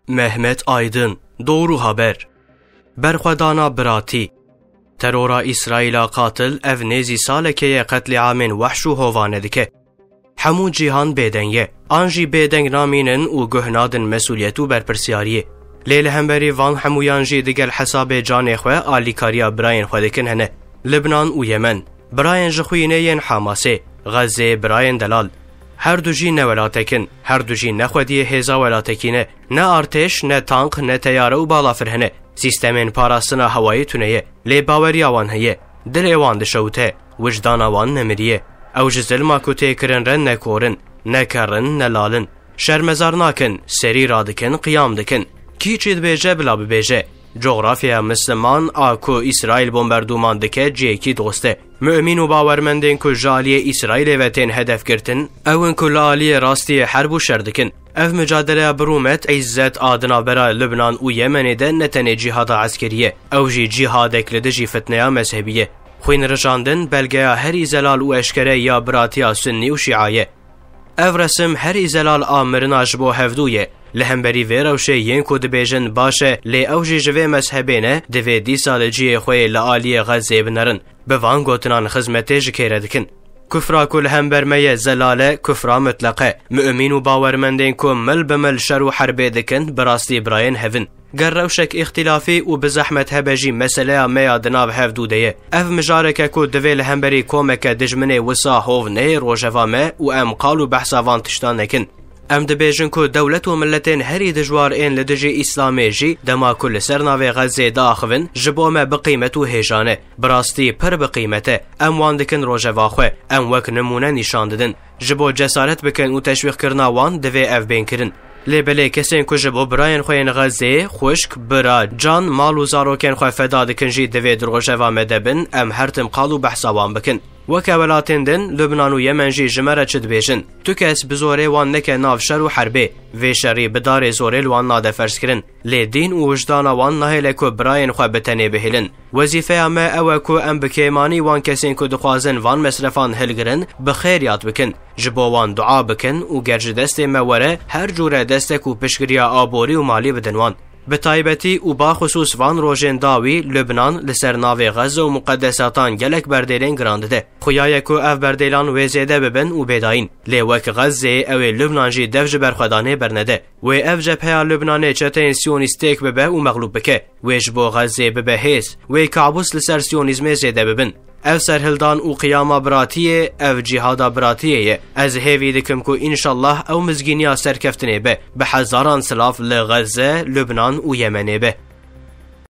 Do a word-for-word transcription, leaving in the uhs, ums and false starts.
Mehmet Aydın, Doğru Haber. Berxwedana biratî. Terora Îsraîla qatil ev nêzî salekê ye qetlîamên wehş û hovane dike. Hemû cîhan bêdeng e. An jî bêdeng namînin û guh nadin mesûliyet û berpirsiyariyê. Lê li hemberî van hemûyan jî digel hesabê canê xwe alîkariya birayên xwe dikin hene. Libnan û Yemen. Birayên ji xwînê yên Hamasê. Xezê birayên delal. Her du jî ne welatek in. Her du jî ne xwediyê hêza welatekî ne. Ne artêş, ne tank, ne teyare û balafir hene. Sîstemên parastina hewayê tune ye. Lê baweriya wan heye. Dilê wan dişewite. Wijdana wan nemiriye. Ew ji zilma ku tê kirin re ne kor in, ne ker in, ne lal in. Şermezar nakin, serî radikin, qiyam dikin. Kî çi dibêje bila bibêje. Cografyaya Misliman a ku Îsraîl bombardûman dike cihekî dost e. Mumîn û bawermendên ku ji aliyê Îsraîlê ve tên hedef girtin, ew in ku li aliyê rastiyê herb û şer dikin. Ev micadeleya bi rûmet, îzzet a di navbera Lubnan û Yemenê de ne tenê cîhada eskerî ye, ew jî cîhadek li dijî fitneya mezhebî ye. Xwîn rijandin belgeya herî zelal û eşkere ya biratiya Sunnî û Şîa ye. Ev resim herî zelal a mirina ji bo hevdû ye. Li hemberî vê rewşê yên ku dibêjin baş e, lê ew jî ji vê mezhebê ne, divê dîsa li cihê xwe yê li aliyê Xezê binerin. Bi van gotinan xizmetê ji kê re dikin. Kufra ku li hember me ye zelal e, kufra mutleq e. Mumîn û bawermendên ku mil bi mil şer û herbê dikin, bi rastî birayên hev in. Ger rewşek îxtîlafî û bi zehmet hebe jî meseleya me ya di nav hevdû de ye. Ev mijarek e ku divê li hemberî komeke dijminê wisa hov neyê rojeva me û em qal û behsa van tiştan nekin. Em dibêjin ku dewlet û miletên herî dijwar ên li dijî Îslamê jî dema ku li ser navê Xezê diaxivin, ji bo me bi qîmet û hêja ne. Bi rastî pir bi qîmet e. Em wan dikin rojeva xwe. Em wek nimûne nîşan didin. Ji bo cesaret bikin û teşwîqkirina wan divê ev bên kirin. Lê belê kesên ku ji bo birayên xwe yên Xezê, xwişk, bira, can, mal û zarokên xwe feda dikin jî divê di rojeva me de bin, em her tim qal û behsa wan bikin. Weke welatên din, Lubnan û Yemen jî ji me re çi dibêjin? Tu kes bi zorê wan neke nav şer û herbê. Vê şerî bi darê zorê li wan nade ferzkirin. Lê dîn û wijdana wan nahêle ku birayên xwe bi tenê bihêlin. Wezîfeya me ew e ku em bi kêmanî wan kesên ku dixwazin van mesrefan hilgirin, bi xêr yad bikin. Ji bo wan dua bikin û ger ji destê me were, her cûre destek û piştgiriya aborî û malî bidin wan. Bi taybetî û baxusûs van rojên dawî, Lubnan li ser navê Xezze û muqedesatan gelek berdêlên giran dide. Xuya ye ku ev berdêlan wê zêde bibin û bêdayîn. Lê wek Xezê, ew ê Lubnan jî dev ji berxwedanê bernede. Wê ev cepheya Lubnanê çeteyên Siyonîst têk bibe û mexlûb bike. Wê ji bo Xezê bibe hêz. Wê kabûs li ser Siyonîzmê zêde bibin. Ev serhildan û qiyama biratiyê, ev cîhada biratiyê ye. Ez hêvî dikim ku înşallah ew mizgîniya serkeftinê be. Bi hezaran silav li Xezze, Lubnan û Yemenê be.